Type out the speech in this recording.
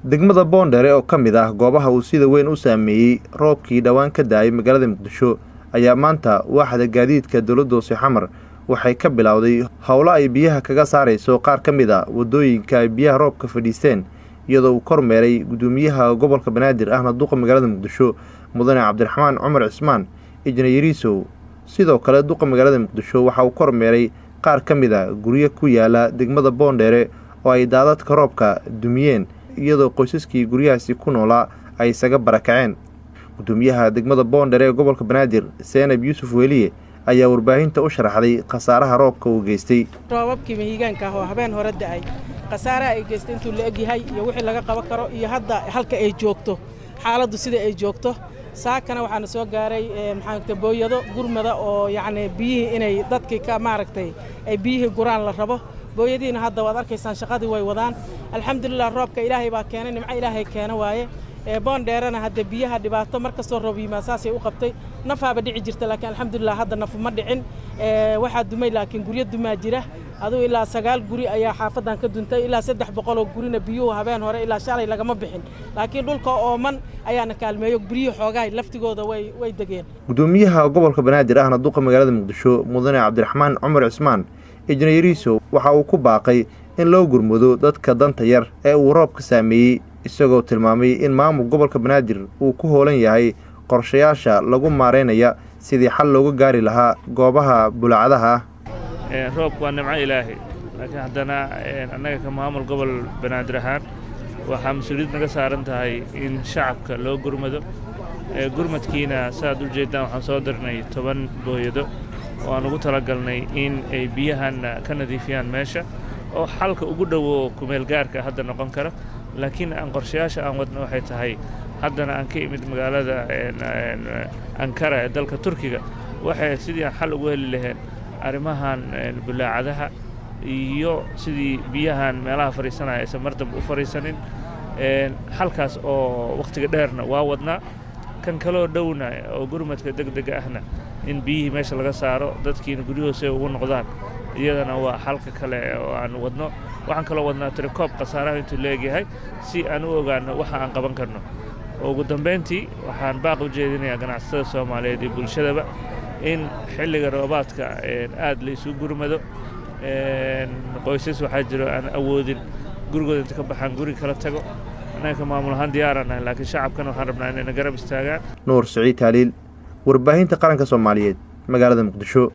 Degmada Boondheere oo ka mid ah goobaha uu sida weyn u saameeyey roobkii dhowaan ka da'ay magaalada Muqdisho ayaa maanta waaxda gaadiidka dowladda hoose Xamar waxay ka bilowday howlo ay biyaha kaga saarayso qaar ka mid ah wadooyinka ay biyaha roobka fadhiisteen, iyadoo uu kormeeray gudoomiyaha gobolka Banaadir ahna duqa magaalada Muqdisho, Mudane Cabdiraxmaan Cumar Cismaan Injineer Yariisow. Sidoo kale, duqa magaalada Muqdisho waxa uu kormeeray qaar ka mid ah guryo ku yaala degmada Boondheere oo ay daadadka roobka dumiyeen, iyadoo qoysaskii guryahaasi ku noolaa ay isaga barakaceen. Gudoomiyaha degmada Boondheere ee gobolka Banaadir, Seenab Yuusuf Weliye, ayaa warbaahinta u sharaxday khasaaraha roobka uu geystay. Roobabkii mahiigaanka ah oo habeen hore da'ay, khasaaraha ay geystay intuu la egyahay iyo wixii laga qaban karo iyo hadda halka ay joogto xaaladdu sida ay joogto. Saakana waxaana soo gaaray, maxaa, booyado gurmada oo yacni biyihii inay dadkii ka maaragtay ay biyihii guraan la rabo. Booyadihiina hadda waad arkaysaan, shaqadii way wadaan. Alxamdulilah, roobka Ilaahay baa keenay, nimco Ilaahay keena waaye. Boondheerena hadda biyaha dhibaato mar kastoo roob yimaad saasay u qabtay, nafaaba dhici jirta, laakiin alxamdulilah hadda nafu ma dhicin. Waxaa dumay laakiin guryo dumaa jira, aduu ilaa 9 guri ayaa xaafaddan ka duntay, ilaa 300 oo gurina biyuhu habeen hore ilaa shalay lagama bixin, laakiin dhulka ooman ayaana kaalmeeyo, guryihii xoogahay laftigooda way degeen. Gudoomiyaha gobolka Banaadir ahna duqa magaalada Muqdisho, Mudane Cabdiraxmaan Cumar Cismaan Injineer Yariisow, waxa uu ku baaqay in loo gurmado dadka danta yar ee uu roobka saameeyey, isagoo tilmaamay in maamul gobolka Banaadir uu ku hoolan yahay qorshayaasha lagu maareynaya sidii xal looga gaari lahaa goobaha bulaacadaha ah. Roobku waa nimco Ilaahay, laakiin haddana annaga ka maamul gobol Banaadir ahaan waxaa mas-uuliyad naga saaran tahay in shacabka loo gurmado. Gurmadkiina saaad u jeeddaan, waxaan soo dirnay 10 booyado oo aan ugu talagalnay in ay biyahan ka nadiifiyaan meesha, oo xalka ugu dhowo kumeelgaarka hadda noqon kara. Laakiin aan qorshayaasha aan wadno waxay tahay, haddana aan ka imid magaalada Ankara ee dalka Turkiga, waxay sidii aan xal ugu heli laheen arrimahan bulaacadaha iyo sidii biyahan meelaha fadhiisanaya aysan mar dambe u fadhiisanin. Xalkaas oo wakhtiga dheerna waa wadnaa, kan kaloo dhowna oo gurmadka deg dega ahna in biyihii meesha laga saaro, dadkiina guryahoose ugu noqdaan, iyadana waa xalka kale oo aan wadno. Waxaan kaloo wadnaa tirikoob khasaaraha intuu leegyahay si aan u ogaano waxa aan qaban karno. Ugu dambayntii, waxaan baaq u jeedinayaa ganacsatada Soomaaliyeed iyo bulshadaba in xilliga roobaadka aad la isu gurmado. Qoysas waxaa jiro aan awoodin gurigooda inta ka baxaan guri kala tago. Annaga ka maamul ahaan diyaaraan nahay, laakiin shacabkana waxaan rabnaa inayna garab istaagaan. Nuur Siciid Taaliil, Warbaahinta Qaranka Soomaaliyeed, magaalada Muqdisho.